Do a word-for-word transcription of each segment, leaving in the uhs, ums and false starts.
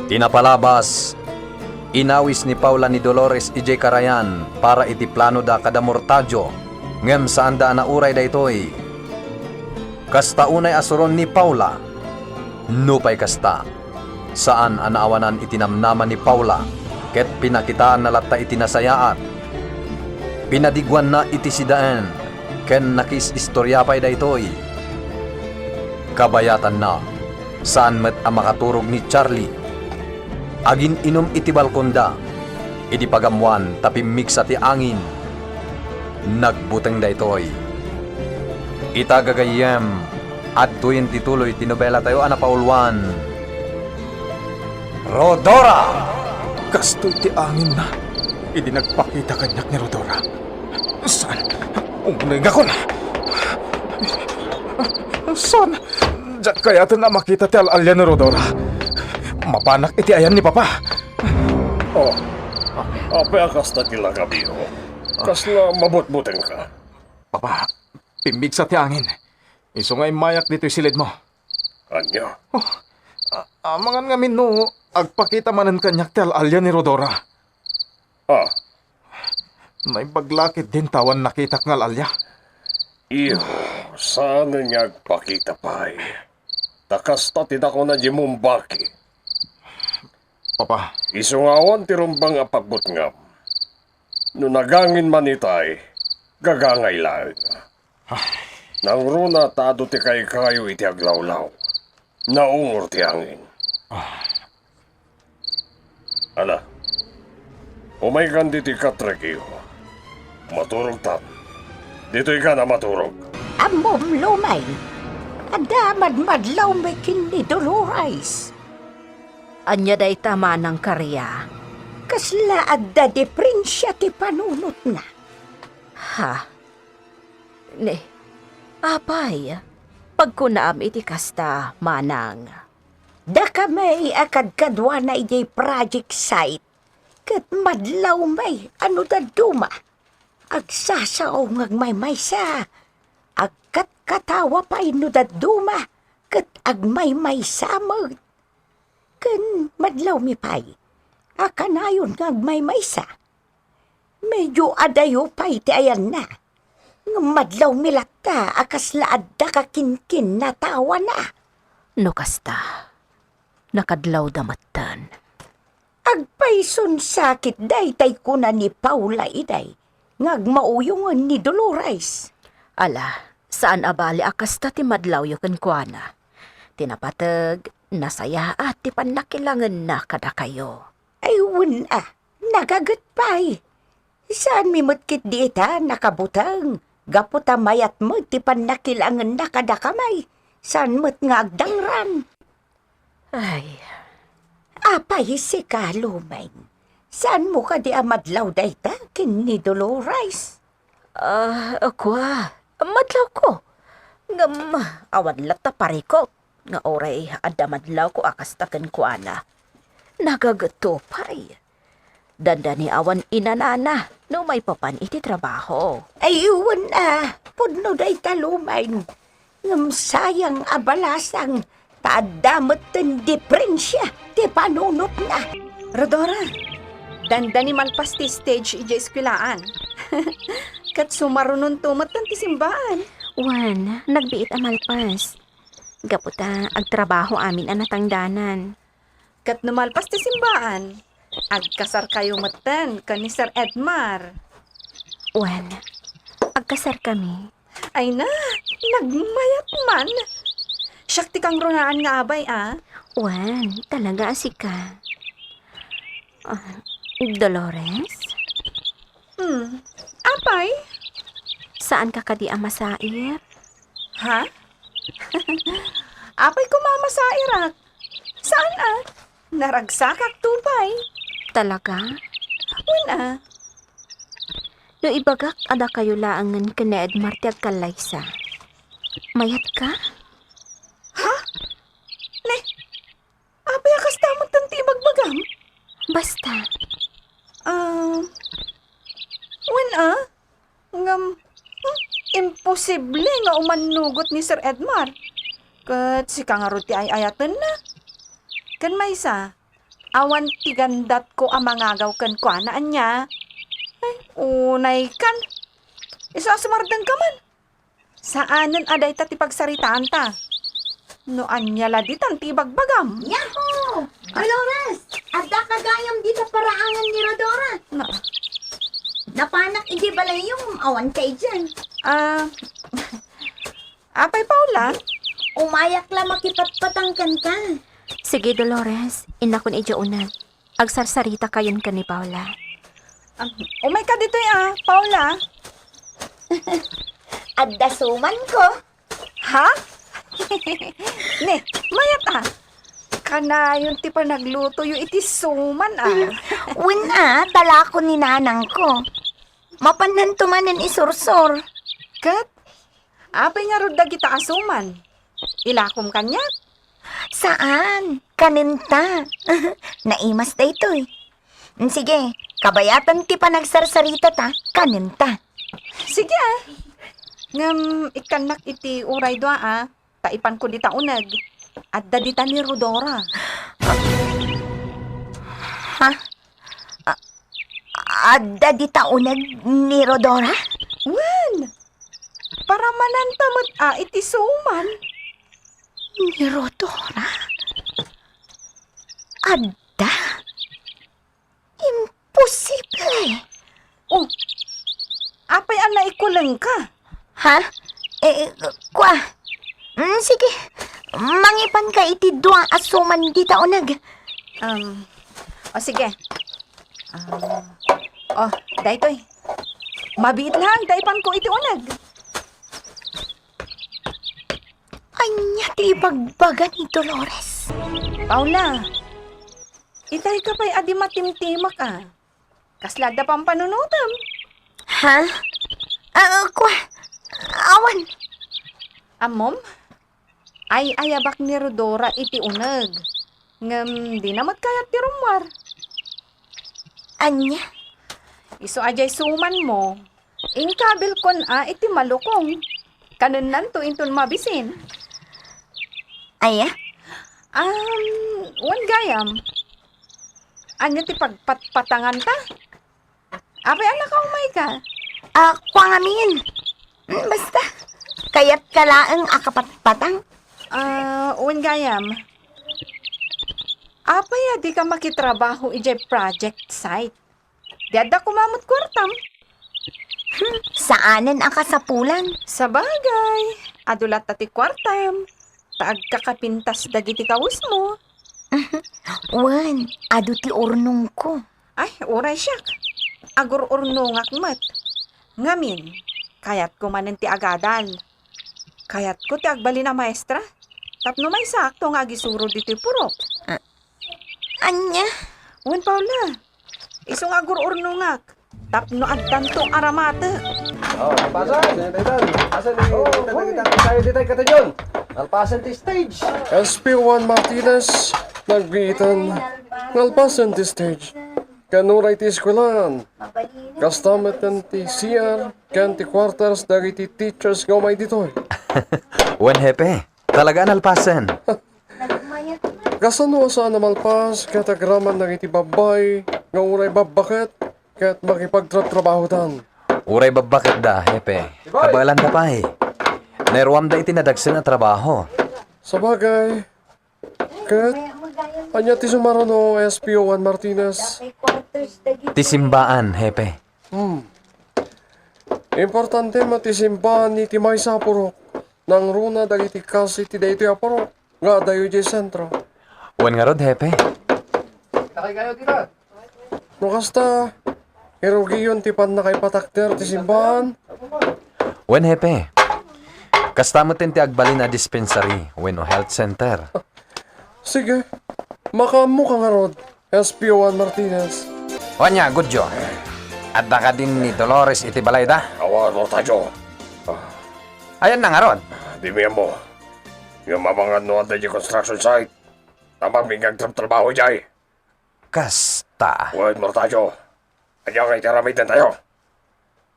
Ti napalabas, inawis ni Paula ni Dolores idiay karayan para iti planoda kada Mortadio, ngem saanda a nauray daytoy. Kasta unay a suron ni Paula. Nupay kasta, saan a naawanan iti namnama ni Paula, ket pinakitaanna latta iti nasayaat. Pinadiguanna iti sidaen, ken nakiis-istoria pay daytoy. Kabayatanna, saan met a makaturog ni Charlie. Agin-inum iti balkonda, idi pagammoan ta pimmigsa ti angin. Nagbuteng daytoy. Ita, gagayyem, adtoyen ti tuloy ti nobelatayo a napauluan. Rhodora! Kastoy ti anginna idi nagpakita kaniak ni Rhodora. Saan? Umunegakon! Saan? Diak kayaten a makita ti al-alia ni Rhodora. Mapanak iti ayan ni Papa. Oh, apay a kasta ti lakabiyo? Kasla mabutbutengka? Papa, pimmigsa ti angin. Isu nga immayak ditoy silidmo. Ania? Oh, a-, amangan ngamin no agpakita manen kaniak ti al-alia ni Rhodora. Ah. Naimbag la ketdin ta awan nakitak nga al-alia. Iyo, saan nga agpakita pay. Ta kasta ti dakuna diay mumbaki. Papa. Isu nga awan ti rumbeng a pagbutngam. No nagangin man itay, gagangay laeng. Ay. Nangruna ta adu ti kaykayo iti aglawlaw. Naungor ti angin. Ah. Ala, umaykan ditoy katrekiyo. Maturogtan. Ditoykan a maturog. Ammom, Lumay. Adda madmadlawmi ken ni Dolores. Ania dayta, Manang Karia? Kasla adda diprensia ti panunotna. Ha? Ni, apay, pagkunaam iti kasta, Manang? Dakami a kadkaduana idiay project site, ket madlawmi a no dadduma, agsasao nga agmaymaysa, agkatkatawa pay no dadduma, ket agmaymaysa met. Ken madlawmi pay a kanayon nga agmaymaysa. Medyo adayo pay ti ayanna. Ngem madlawmi latta a kasla adda ka kinkinnatawana. No kasta, nakadlawda metten. Agpayson sakit daytay kuna ni Paula iday nga agmauyongen ni Dolores. Ala, saan a bali a kasta ti madlawyo kenkuana. Ti napateg, nasayaat ti pannakilangenna kadakayo. Ay, wen a, nagaget pay. Saanmi met ketdi ita nakabuteng, gapu ta mayat met ti pannakilangenna kadakami. Saan met nga agdangran. Ay. Apay sika, Lumeng? Saanmo kadi a madlaw dayta ken ni Dolores? Ah, kua, madlawko. Ngem, awan latta parikok nga uray adda madlawko a kasta kenkuana. Nagagetto pay. Dandani awan inanana no maipapan iti trabaho. Ay, wen a, pudno dayta, Lumeng. Ngem sayang a balasang ta adda metten diprensia ti panunotna. Rhodora, dandani malpas ti stage idiay eskuelaan. Ket sumarunonto metten ti simbaan. Wen, nagbiit a malpas. Gapu ta agtrabaho amin a natangdanan. Ket no malpas ti simbaan, agkasarkayo metten ken ni Sir Edmar. Wen, agkasarkami. Ay na, nagmayat man. Siak ti kangrunaan nga abay, a? Wen, talaga a sika. Ah, Dolores? Hmm. Apay? Saanka kadi a masair? Ha? Apay koma a masairak? Saan a? Naragsakak to pay. Talaga? Wen a. No ibagak a dakayo laengen ken ni Edmar ti agkallaysa, mayatka? Ha? Ne, apay a kasta metten ti ibagbagam? Basta. Ah, wen a? Ngem, hmm, imposible nga umannugot ni Sir Edmar. Ket sika ngarud ti ay-ayatenna. Ken maysa, Awan ti gandatko a mangagaw kenkuana, ania? Ay, unay kan. Isu a sumardengka man. Saanen a dayta ti pagsaritaanta. No ania la ditan ti ibagbagam? Yahoo! Dolores, adda ka gayam dita paraangan ni Rhodora. Na, Napanak iti balayyo, awan ka idiay. Ah, apay, Paula? Umayak la makipatpatang kenka. Sige, Dolores, innakon idiay uneg. Agsarsarita kayon ken ni Paula. Ah, umay ka ditoy, ah, Paula. Adda sumanko. Ha? Ne, mayat, ah. Kanayon ti panaglutoyo iti suman, ah. Wen, ah, talako ni nanangko. Mapannanto manen isursor. Ket, apay ngarud dagita a suman? Ilakom kaniak? Saan, kanenta. Naimas daytoy. Sige, kabayatan ti panagsarsaritata, kanenta. Sige, ah. Ngem ikkannak iti uray dua, ah, ta ipanko dita uneg. Adda dita ni Rhodora. Ha? A-, adda dita uneg ni Rhodora? Wen, paramananta met, ah, iti suman. Ni Rhodora? Adda? Imposible! Oh, apay a naikulengka? Ha? Eh, kua. Mm, sige. Mangipanka iti dua a suman dita uneg. Um, o sige. Ah, oh, daytoy. Mabiit lang, daypanko iti uneg. Ania ti ibagbaga ni Dolores? Paula, itay ka pay a di matimtimak, ah. Kasla adda pampanunotem? Ha? Ah, kua, awan. Ammom? Ay-ayabak ni Rhodora iti uneg. Ngem dina met kayat ti rummuar. Ania? Isu a diay sumanmo, inkabilkon a iti malukong. Kanennanto inton mabisin. Aya? Um, wen gayam. Ania ti pagpatpatanganta? Apay a nakaumayka? Ah, kua ngamin. Mm, basta, kayatka laeng a kapatpatang. Ah, wen gayam. Apay a dika makitrabaho idiay project site? Di adda koma met kuartam? Hmm, saanen a kasapulan. Sabagay, adu latta ti kuartam. Ta agkakapintas dagiti kawesmo. Wen, adu ti urnongko. Ay, uray siak. Agur-urnongak met. Ngamin, kayatko manen ti agadal. Kayatko ti agbalin a maestra. Tapno maysaakto nga agisuro ditoy purok. Ah, ania? Wen, Paula. Isu nga agur-urnongak. Tapno addanto a ramate. Oh, nalpasan. Asan ni Oh, Tita, hoy. Tita, Tita, Tita, Tita, Tita, Tita, Nalpasan ti stage. S P Juan Martinez, nagbiitan. Nalpasan ti stage. Ken uray ti eskuelaan. Kasta met ti C R ken ti quarters dagiti teachers nga umay ditoy. Wen, Hepe, talaga a nalpasen. Kasano a saan a malpas ket agraman dagiti babbai nga uray babbaket ket makipagtrabtrabahodan? Uray babbaketda, Hepe. Kabaelanda pay. Nairuamda iti nadagsen a trabaho. Sabagay. Ket, ania ti sumaruno, S P O Juan Martinez? Ti simbaan, Hepe. Hmm. Importante met ti simbaan iti maysa a purok. Nangruna dagiti kas iti daytoy a purok nga adayo idiay sentro. Wen ngarud, Hepe. No kasta, irugiyon ti pannakaipatakder ti simbaan. Wen, Hepe. Kasta met ti agbalin a dispensary wenno health center. Sige, makaammoka ngarud, S P O Juan Martinez. O ania, Gudyo? Adda kadin ni Dolores iti balayda? Awan, Mortadio. Ayanna ngarud? Dimi ammo. Ngem amangan no adda idiay construction site. Tapno agtrabtrabaho idiay. Kasta. Wen, Mortadio. Ania ngay ti aramidentayo?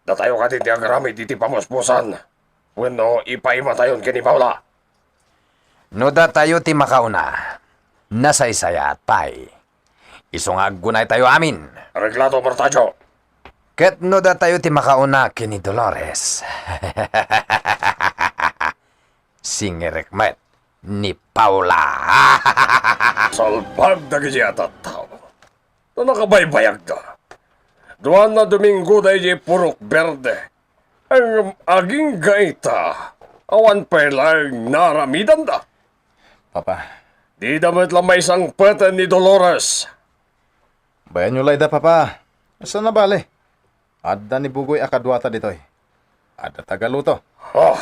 Datayo kadi ti agaramid iti pamuspusan wenno ipaimatayon ken ni Paula? No datayo ti makauna, nasaysayaat pay. Isu nga aggunaytayo amin. Areglato, Martajo. Ket no datayo ti makauna ken ni Dolores, singerek met ni Paula. Salbag dagiti a tattao. No nakabaybayagda, duana Domingoda idiay Purok Berde. Ngem agingga ita, awan pay laeng naaramidanda. Papa. Dida met la maisangpeten ni Dolores. Bayanyo layda, Papa. Saan a bale? Adda ni Bugoy a kaduata ditoy. Adda tagaluto. Ah.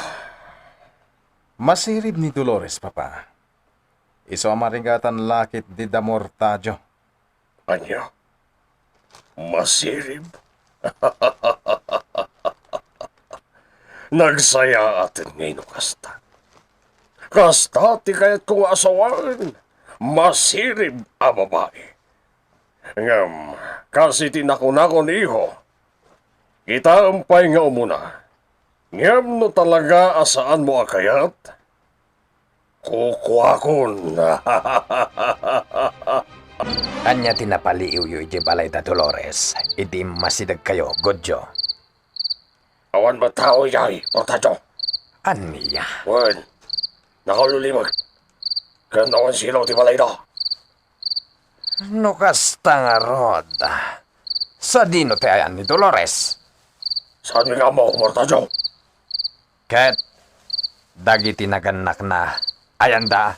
Masirib ni Dolores, Papa. Isu a marigatan la ketdi da Mortajo. Ania? Masirib? Nagsayaat ngay no kasta. Kasta ti kayatko nga asawaen, masirib a babai. Ngem, kas iti nakunakon, iho, kitaem pay nga umuna. Ngem no talaga a saanmo a kayat, kukuakon. Ania ti napaliiwyo idiay balay da Dolores idi immasidegkayo, Gudyo? Awan met tao idiay, Portacho. Ania? Wen, nakaululimek. Ken awan silaw ti balayda. No kasta ngarud, sadino ti ayan ni Dolores? Saanmi nga ammo, Mortajo. Ket dagiti nagannakna, ayanda?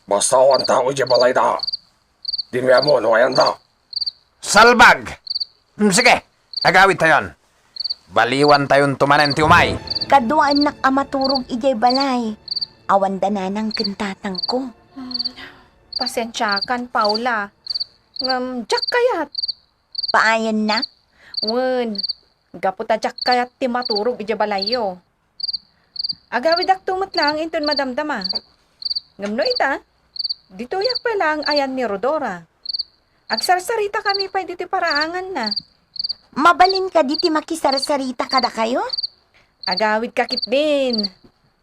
Basta awan tao idiay balayda. Dimi ammo no ayanda. Salbag! Mm, sige, agawidtayon. Baliwantayonto manen ti umay. Kaduaennak a maturog idiay balay. Awan da nanang ken tatangko. Hmm, pasensiakan, Paula. Ngem diak kayat. Paayanna? Wen, gapu ta diak kayat ti maturog idiay balayyo. Agawidakto met laeng inton madamdama. Ngem no ita, ditoyak pay laeng ayan ni Rodora. Agsarsaritakami pay ditoy paraanganna. Mabalin kadi ti makisarsarita kadakayo? Agawidka ketdin.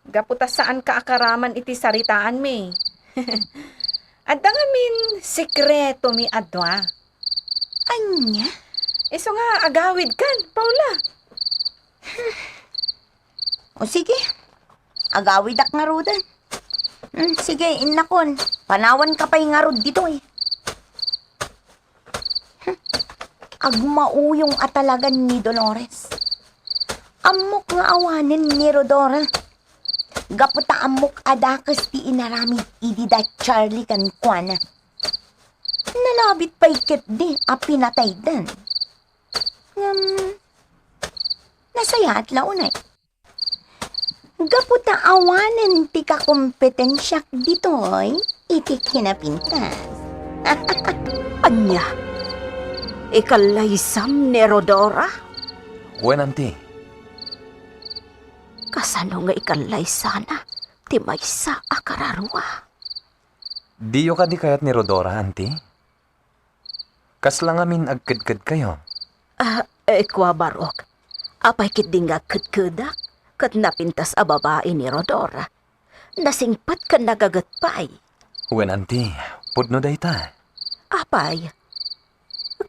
Gapu ta saanka a karaman iti saritaanmi. Adda ngamin sekretomi a dua. Ania? Isu nga agawidkan, Paula. O sige, agawidak ngaruden. Mm, sige, innakon, panawanka pay ngarud ditoy. Hmm, agmauyong a talagan ni Dolores. Ammok nga awanen ni Rodora. Gapu ta ammok a dakes ti inaramid idi da Charlie kenkuana. Nalabit pay ketdi a pinataydan. Ngem, nasayaat la unay. Gapu ta awanen ti kakompetensiak ditoy iti kinapintas. Ania? Ikallaysam ni Rodora? Wen, anti. Kasano nga ikallaysana ti maysa a kararua? Diyo kadi kayat ni Rodora, anti? Kasla ngamin agkedkedkayo? Ah, eh, kua, Barok. Apay ketdi nga agkedkedak ket napintas a babai ni Rodora? Nasingpet ken nagaget pay. Wen, anti, pudno dayta. Apay?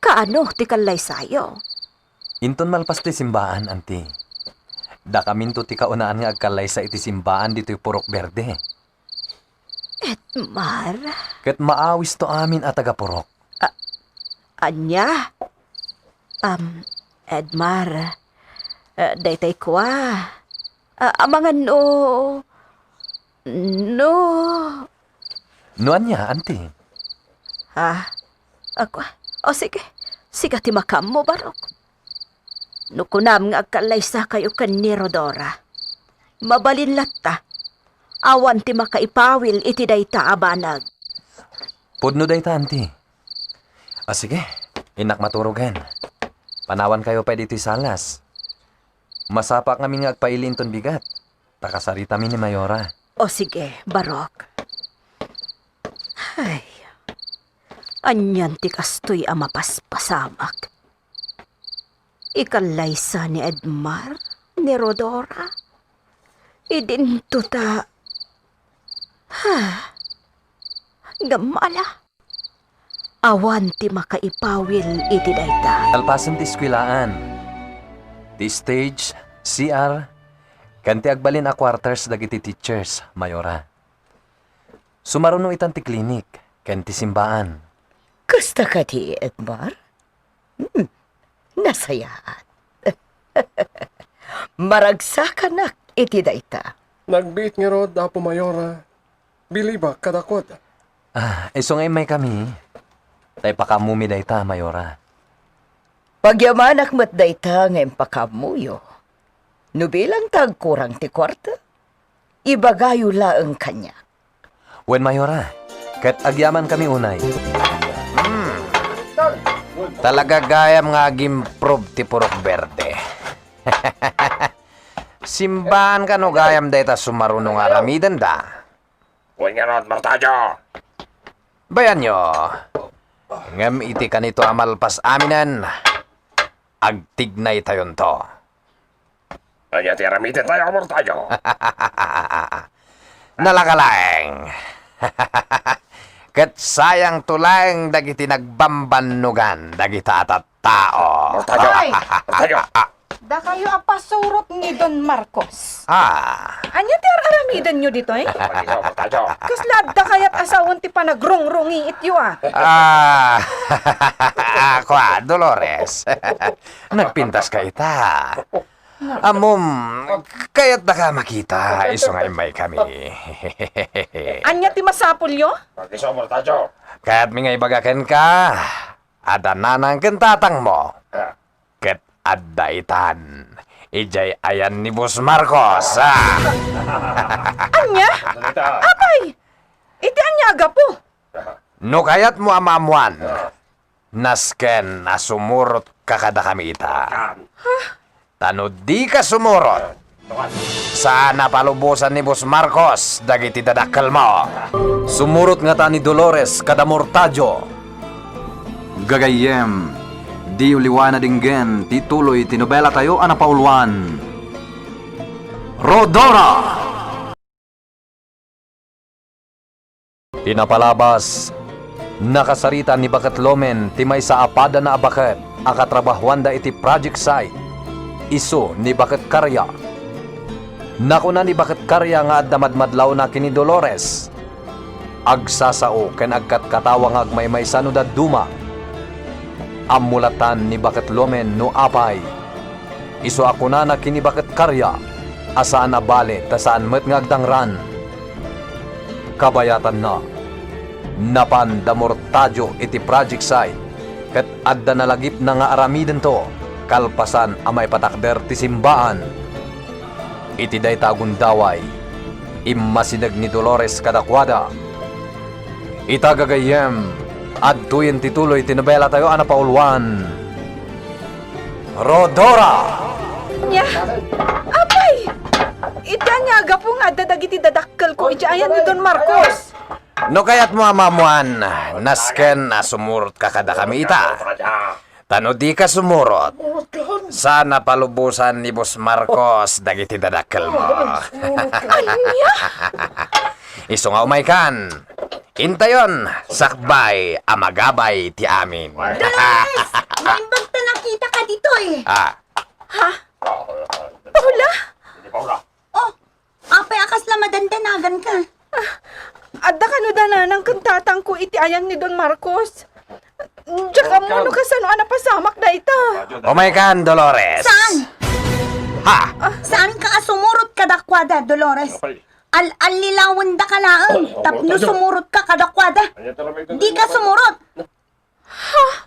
Kaano ti kallaysayo? Inton malpas ti simbaan, anti. Dakaminto ti kaunaan nga agkallaysa iti simbaan ditoy Purok Berde. Edmar? Ket maawisto amin a taga-Purok. A-, ania? Am, Edmar, eh, daytay kua. A-, amangan no, no. No ania, anti? Ha? Ako, o sige, sika ti makaammo, Barok. No kunam nga agkallaysakayo ken ni Rodora, mabalin latta, awan ti makaipawil iti dayta a banag. Pudno dayta, anti. A, sige, innak maturogen. Panawankayo pay ditoy salas. Masapak ngamin nga agpaili inton bigat, ta kasaritami ni Mayora. O sige, Barok. Ay, anian ti kastoy a mapaspasamak? Ikallaysa ni Edmar ni Rodora? Idinto ta, ha? Ngem ala, Awan ti makaipawil iti dayta. Kalpasen ti eskuelaan, ti stage, C R, ken ti agbalin a quarters dagiti teachers, Mayora. Sumaruno itan ti klinik ken ti simbaan. Kasta kadi, Edmar? Hmm, nasayaat. Maragsakanak iti dayta. Nagbiit ngarud, Apo Mayora. Bilibak kadakuada. Ah, isu nga immaykami, ta ipakaammomi dayta, Mayora. Pagyamanak met dayta nga impakaammoyo. No bilang ta agkurang ti kuarta, ibagayo laeng kaniak. Wen, Mayora, ket agyamankami unay. Hmm. Talaga gayam nga agimprove ti purok berde. Simbaan kano gayam dayta sumaruno nga aramidenda? Wen ngarud, Mortadio. Bayanyo. Ngem iti kanito a malpas aminen, agtignaytayonto. Ania ti aramidentayo, Mortadio? Nalaka laeng. Ket sayangto laeng dagiti nagbambannogan dagita a tattao. Mortadio! Ay! Mortadio! Dakayo a pasurot ni Don Marcos. Ah. Ania ti ar-aramidenyo ditoy? Mortadio! Kasla adda kayat a sawen ti panagrungrungiityo, a? Ah. Kua, Dolores. Nagpintaska ita. Ammom, kayatdaka a makita, isu nga immaykami. Ania ti masapulyo? Pakiso, Mortadio. Kayatmi nga ibaga kenka, adda nanang ken tatangmo. Ah. Ket adda itan, idiay ayan ni Boss Marcos. Ah. Ania? Apay! Iti ania a gapu? No kayatmo a maammoan, nasken a sumurotka kadakami ita. Ta no dika sumurot, saan a palubosan ni Boss Marcos dagiti dadakkelmo. Sumurot ngata ni Dolores kada Mortadio. Gagayyem, diyo liwan a denggen ti tuloy ti nobelatayo a napauluan, Rhodora! Ti napalabas, nakasarita ni Baket Lomen ti maysa a padana a baket a katrabahuanda iti project site, isu ni Baket Karya. Nakuna ni Baket Karya nga adda madmadlawna ken ni Dolores. Agsasao ken agkatkatawa nga agmaymaysa no dadduma. Ammo latan ni Baket Lomen no apay. Isu a kunana ken ni Baket Karya a saan a bale ta saan met nga agdangran. Kabayatanna, napan da Mortadio iti project site ket adda nalagipna nga aramidento kalpasan a maipatakder ti simbaan. Iti dayta a gundaway, immasideg ni Dolores kadakuada. Ita gagayyem, adtoyen ti tuloy ti nobelatayo a napauluan, Rhodora! Nia? Apay! Iti ania a gapu nga adda dagiti dadakkelko iti ayan ni Don Marcos? No kayatmo a maammoan, nasken a sumurotka kadakami ita. Ta no dika sumurot, saan a palubosan ni Boss Marcos dagiti dadakkelmo. Ania? Isu nga umaykan. Intayon, sakbay a magabay ti amin. Dolores! Naimbag ta nakitaka ditoy. Ah. Ha? Paula? Oh, apay a kasla madandanaganka? Ah, adda kano da nanang ken tatangko iti ayan ni Don Marcos. Diak ammo no kasano a napasamak dayta. Umaykan, Dolores. Saan? Ha? Saanka a sumurot kadakuada, Dolores? Al-allilawendaka laeng tapno sumurotka kadakuada. Dika sumurot.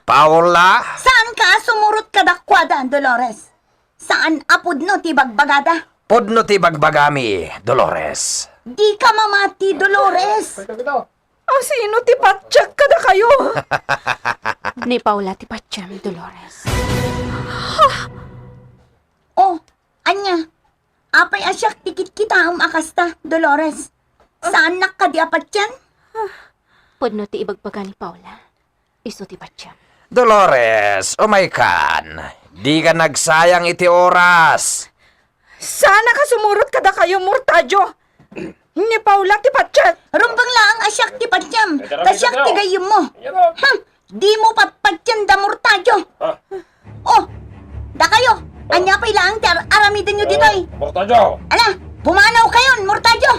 Paula? Saanka a sumurot kadakuada, Dolores? Saan a pudno ti bagbagada? Pudno ti bagbagami, Dolores. Dika mamati, Dolores. A sino ti patiek kadakayo? Ni Paula ti patiem, Dolores. Oh, ania? Apay a siak ti kitkitaem a kasta, Dolores? Saannak kadi a patien? Pudno ti ibagbaga ni Paula. Isu ti patiem. Dolores, umaykan. Dika nagsayang iti oras. Saannak a sumurot kadakayo, Mortadio. Ni Paula ti patiem. Rumbeng laeng a siak ti patiem. Ta siak ti gayyemmo. Hmm. Dimo patpatien da Mortadio. Ah. Oh, dakayo, ania pay laeng ti ar-, aramidenyo ditoy? Ah, Mortadio! Ala, pumanaw kayon, Mortadio!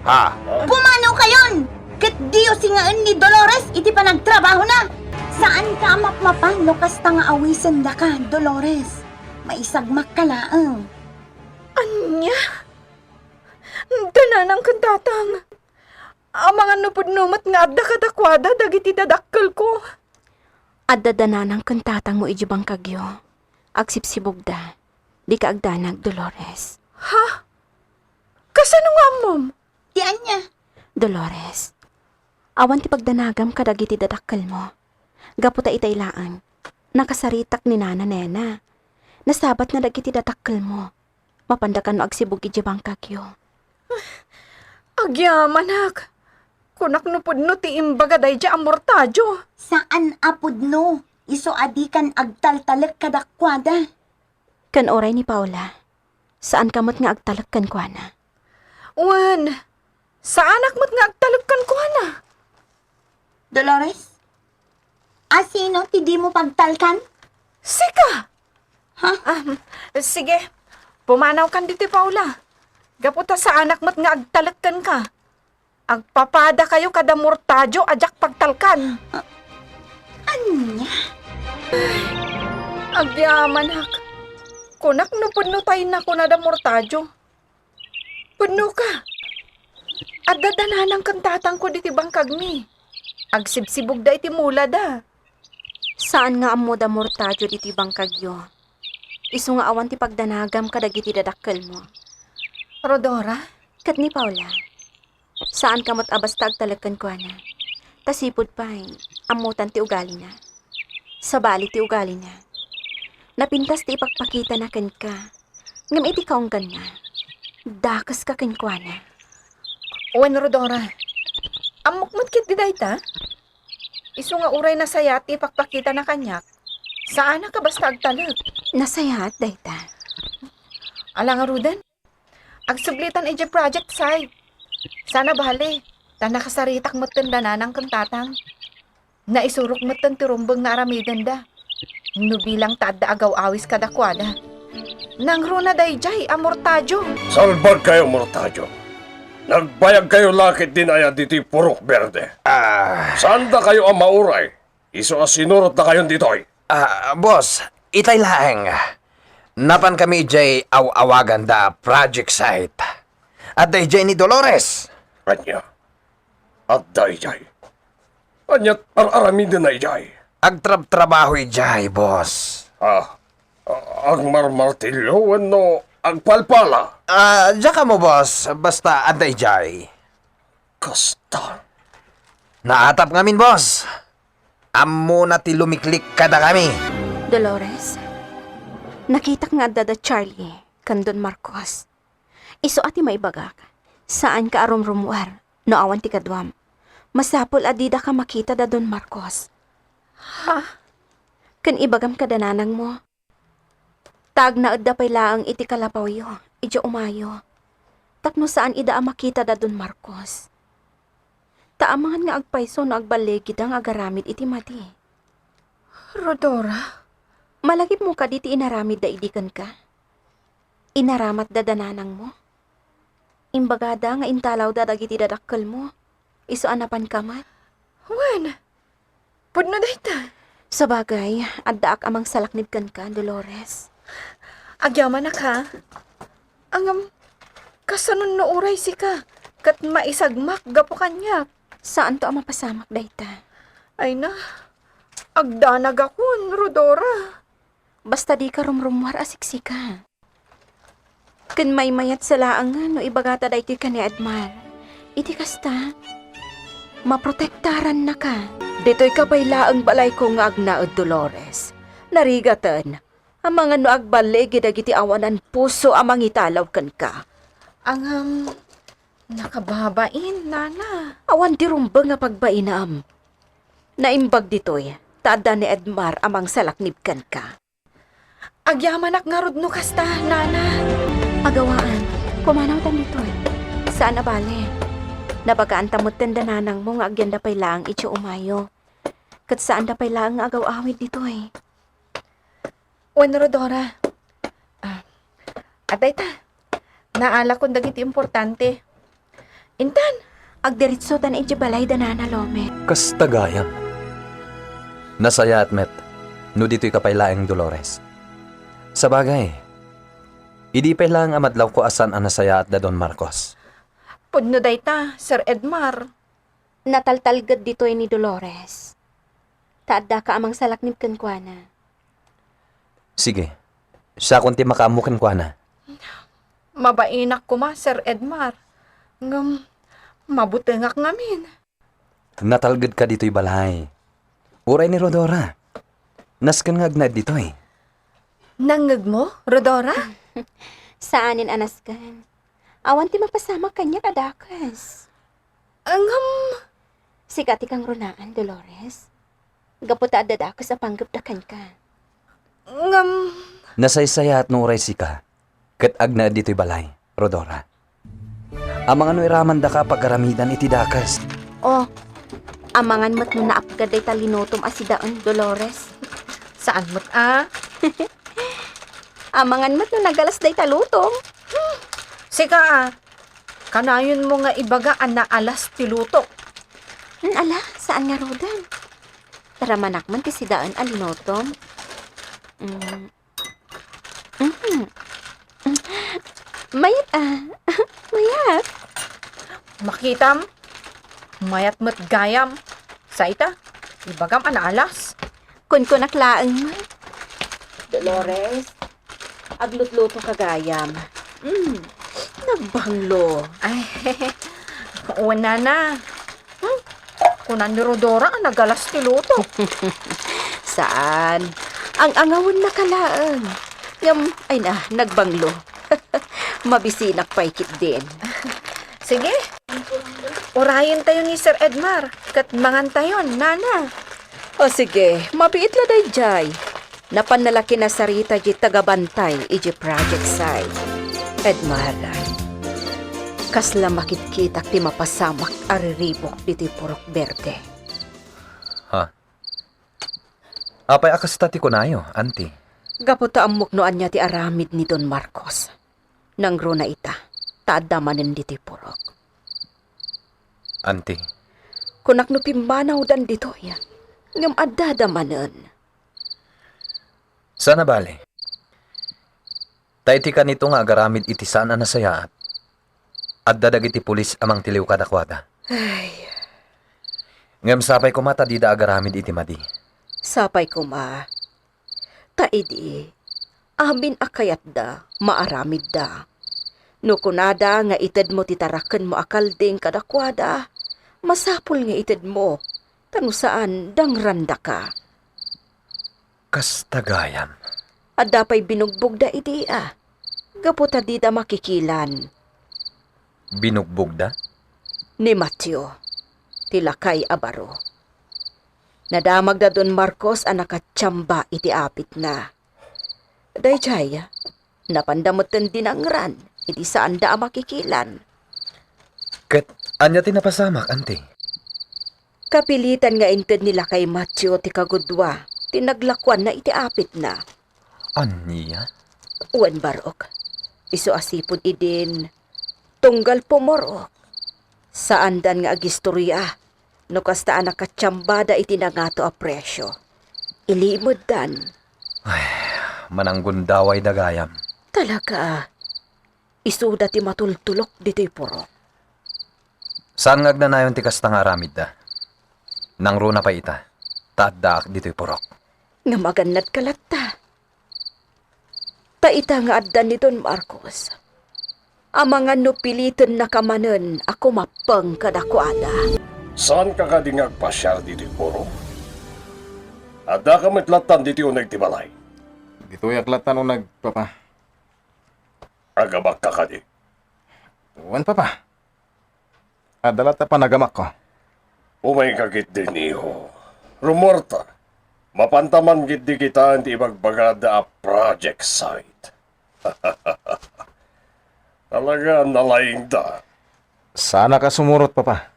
Ha? Pumanaw kayon! Ket diyo singaen ni Dolores iti panagtrabahona. Saanka a mapmapan no kasta nga awisendaka, Dolores. Maisagmakka laeng. Ania? Dananang ken tatang. Amangan no pudno met nga adda kadakuada dagiti dadakkelko. Adda dananang ken tatangmo idiay bangkagyo. Agsibsibugda. Dika agdanag, Dolores. Ha? Kasano nga ammom? Ti ania? Dolores, awan ti pagdanagam kadagiti dadakkelmo. Gapu ta itay laeng, nakasaritak ni Nana Nena. Nasabatna dagiti dadakkelmo. Mapanda kano agsibug idiay bangkagyo. Agyamanak. Kunak no pudno ti imbaga daydiay a Mortadio. Saan a pudno. Isu a dikan agtaltalek kadakuada. Ken uray ni Paula, saanka met nga agtalek kenkuana. Wen, saanak met nga agtalek kenkuana. Dolores, a sino ti dimo pagtalkan? Sika! Ha? Ah, sige, pumanawkan ditoy, Paula. Gapu ta saanak met nga agtalek kenka. Agpapadakayo kada Mortadio a diak pagtalkan. Ah, ania? Agyamanak. Kunak no pudno tay nakunada Mortadio. Pudnoka. Adda dananang ken tatangko ditoy bangkagmi. Agsibsibugda iti mulada. Saan nga ammoda Mortadio ditoy bangkagyo. Isu nga awan ti pagdanagam kadagiti dadakkelmo. Rodora? Ket ni Paula? Saanka met a basta agtalek kenkuana. Ta sipud pay, ammotan ti ugalina. Sabali ti ugalina. Napintas ti ipakpakitana kenka. Ngem iti kaungganna, dakeska kenkuana. Wen, Rodora, ammok met ketdi dayta? Isu nga uray nasayaat ti ipakpakitana kaniak, saanak a basta agtalek. Nasayaat dayta. Ala ngaruden, agsublitan idiay project site. Saan a bale, ta nakasaritak metten da nanang ken tatang. Naisurok metten ti rumbeng nga aramidenda. No bilang ta adda agaw-awis kadakuada. Nangruna daydiay a Mortadio. Salbagkayo, Mortadio. Nagbayagkayo la ketdin aya ditoy purok berde. Ah. Saandakayo a mauray? Isu a sinurotdakayon ditoy. Ah, boss, itay laeng. Napankami idiay aw-awagan da project site. Adda idiay ni Dolores. Ania? Adda idiay? Ania ti ar-aramidenna idiay? Agtrabtrabaho idiay, boss. Ah, a-, agmarmartilyo wenno agpalpala? Ah, diak ammo, boss. Basta adda idiay. Kasta. Naatap ngamin, boss. Ammona ti lumiklik kadakami. Dolores, nakitak nga adda da Charlie ken Don Marcos. Isu a ti maibagak, saanka a rumrumuar no awan ti kaduam. Masapul a didaka makita da Don Marcos. Ha? Ken ibagam kada nanangmo, ta agnaedda pay laeng iti kalapawyo idiay umayo, tapno saan ida a makita da Don Marcos. Ta amangan nga agpayso no agballigida nga agaramid iti madi. Rodora? Malagipmo kadi ti inaramidda idi kenka? Inaramatda da nanangmo? Imbagada nga intalawda dagiti dadakkelmo, isu a napanka met? Wen, pudno dayta. Sabagay, addaak a mangsalaknib kenka, Dolores. Agyamanak, ha? Ngem, kasano no uray sika ket maisagmak gapu kaniak? Saanto a mapasamak dayta. Ay na, agdanagakon, Rodora. Basta dika rumrumuar a siksika. Ken maymayatsa laengen no ibagata daytoy ken ni Edmar. Iti kasta, maprotektarannaka. Ditoyka pay laeng balayko nga agnaed, Dolores. Narigaten, amangan no agbaligi dagiti awanan puso a mangitalaw kenka. Ngem, nakababain, Nana. Awan ti rumbeng a pagbainam. Naimbag ditoy, ta adda ni Edmar a mangsalaknib kenka. Agyamanak ngarud no kasta, Nana. Agawaan, pumanawtan ditoy. Saan a bale. Nabagaanta metten da nanangmo nga agyanda pay laeng idiay umayo. ket saanda pay laeng nga agaw-awid ditoy. Wen, Rodora. Ah, adda ita. Naalakon dagiti importante. Intan, agdiritsotan idiay balay da Nana Lomet. Kasta gayam. Nasayaat met no ditoy ka pay laeng, Dolores. Sabagay, idi pay laeng a madlawko a saan a nasayaat da Don Marcos. Pudno dayta, Sir Edmar. Nataltalged ditoy ni Dolores. Ta addaka a mangsalaknib kenkuana. Sige. Siakon ti makaammo kenkuana. Mabainak koma, Sir Edmar. Ngem, mabutengak ngamin. Natalgedka ditoy balay. Uray ni Rodora. Nasken nga agnaed ditoy. Nangngegmo, Rodora? Saanen a nasken. Awan ti mapasamak kaniak a dakes. Ngem, sika ti kangrunaan, Dolores. Gapu ta adda dakes a panggepda kenka. Ngem, nasaysayaat no uray sika ket agnaed ditoy balay, Rodora. Amangan no iramandaka a pagaramidan iti dakes. Oh, amangan met no naapgad dayta linutom a sidaen, Dolores. Saan met a? Amangan met no nagalas dayta lutom. Sika a, kanayonmo nga ibaga a naalas ti lutok. Hmm, ala, saan ngaruden? Ramanak man ti sidaen a linutom. Mm. Mm. Mayat a. Mayat. Makitam? Mayat met gayam. Sa ita, ibagam a naalas. Kunkunak laeng man. Dolores, aglutluto ka gayam. Mm, nagbanglo. Ay, wen, Nana. Hmm? Kuna ni Rodora a nagalas ti luto. Saan. Ang-angawennaka laeng. Ngem, ay na, nagbanglo. Mabisinak pay ketdin. Sige. Urayentayo ni Sir Edmar, ket mangantayon, Nana. O sige, mabiit la daydiay. Napanna la kinasarita diay tagabantay idiay project site. Edmar, kasla makitkitak ti mapasamak a riribuk ditoy purok berde. Ha? Apay a kasta ti kunayo, Auntie? Gapu ta ammok no ania ti aramid ni Don Marcos. Nangruna ita, ta adda manen ditoy purok. Auntie. Kunak no pimmanawdan ditoy, ngem addada manen. Saan a bale. Ta iti kanito nga agaramid iti saan a nasayaat, adda dagiti pulis a mangtiliw kadakuada. Ay. Ngem sapay koma ta dida agaramid iti madi. Sapay koma. Ta idi, amin a kayatda, maaramidda. No kunada nga itedmo ti tarakenmo a kalding kadakuada, masapul nga itedmo, ta no saan, dangrandaka. Kasta gayam. Adda pay binugbogda idi a, gapu ta dida makikilan. Binugbogda? Ni Mateo, ti lakay a baro. Nadamagda Don Marcos a nakatiamba iti apitna. Daydiay, napanda metten dinangran idi saanda a makikilan. Ket ania ti napasamak, Auntie? Kapilitan nga inted ni Lakay Mateo ti kagudua ti naglakuanna iti apitna. Ania? Wen, barok. Isu a sipud idin, tunggal pumurok. Saandan nga agistoria no kasta a nakatiambada iti nangato a presio. Ilimeddan. Ay, mananggundawayda gayam. Talaga. Isuda ti matultulok ditoy purok. Saan nga agnanayon ti kasta nga aramidda? Nangruna pay ita, ta addaak ditoy purok. Ngem agannadka latta. Ta ita nga adda ni Don Marcos, amangan no pilitennaka manen a kumappeng kadakuada. Saanka kadi nga agpasiar ditoy purok? Addaka met lattan ditoy uneg ti balay? Ditoyak lattan uneg, Papa. Agamakka kadi? Wen, Papa. Adda latta panagamakko. Umayka ketdin, iho. Rummuarta. Mapanta man ketdi kitaen ti ibagbagada a project site. Talaga, nalaingda. Saanaka sumurot, Papa.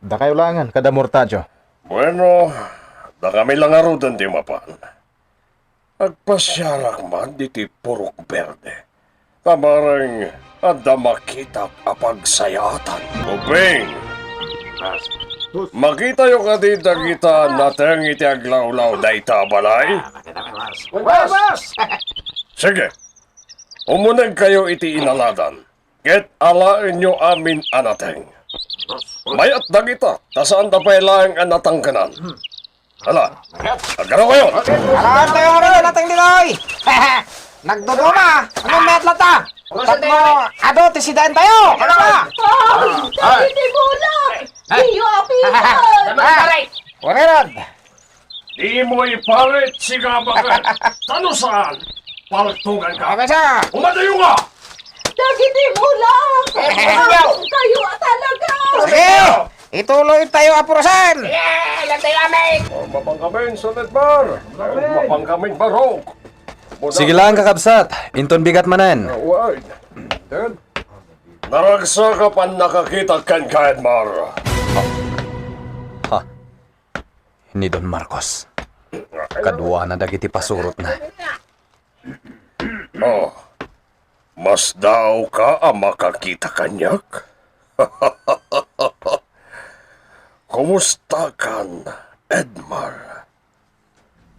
Dakayo laengen kada Mortadio. Bueno, Dakami la ngaruden ti mapan. Agpasiarak man ditoy Purok Berde. Ta bareng adda makitak a pagsayaatan. Ubing! Makitayo kadi dagita nateng iti aglawlaw dayta a balay? Wen, boss! Sige. Umunegkayo iti inaladan, ket alaenyo amin a nateng. Mayat dagita, ta saanda pay laeng a natangkenan. Hala, agkaraokayon! Alaentayo amin a nateng ditoy! Nagduduma! Ano met lata? Tapno adu ti sidaentayo! Ano ba? Ay! Dagiti bulak! Diyo apitan! Warirad! Dimo iparit, sigabaket! Ta no saan, paltuganka! Ano siya? Umadayo nga! Dagiti bulak! Kayo talaga! Sige! Ituloytayo a purusen! Sige! Lantayo amin! Oh, mapangkamin, San Edmar! Mapangkamin, Barok! Sige lang, kakabsat. Inton bigat manen. Awan. Then, naragsak a pannakakita kenka, Edmar. Ha? Ni Don Marcos. Kaduana dagiti pasurotna. Oh, masdaawka a makakita kaniak? Kumustakan, Edmar?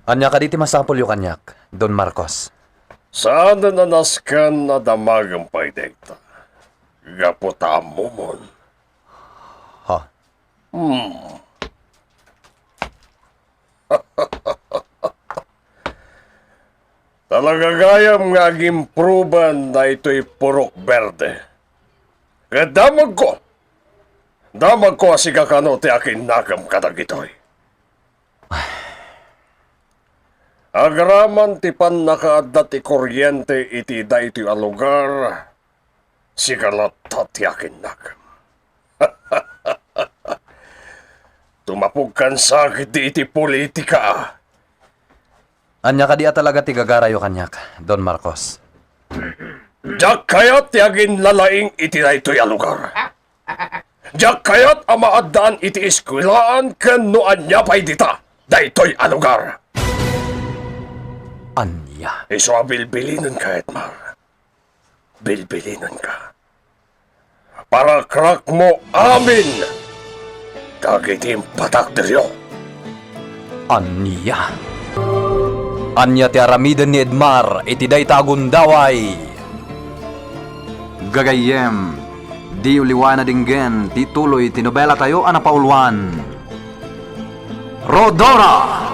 Ania kadi ti masapulyo kaniak, Don Marcos? Saanen a nasken a damagem pay dayta. Gapu ta ammomon. Ha? Hmm. Talaga gayam nga agimproban daytoy Purok Berde. Ket damagko. Damagko a sika kano ti akinnakam kadagitoy. Agraman ti pannakaadda ti kuryente iti daytoy a lugar, sika latta ti akinnakam. Tumapogkan sakit di iti politika. Ania kadi a talaga ti gagarayo kaniak, Don Marcos? Diak kayat ti aginlalaing iti daytoy a lugar. Diak kayat a maaddaan iti eskuelaan ken no ania pay dita, daytoy a lugar. Ania? Isu a bilbilinenka, Edmar. Bilbilinenka. Parakrakmo amin dagiti impatakderyo. Ania? Ania ti aramiden ni Edmar iti dayta a gundaway? Gagayyem, diyo liwaen a denggen ti tuloy ti nobelatayo a napauluan, Rhodora!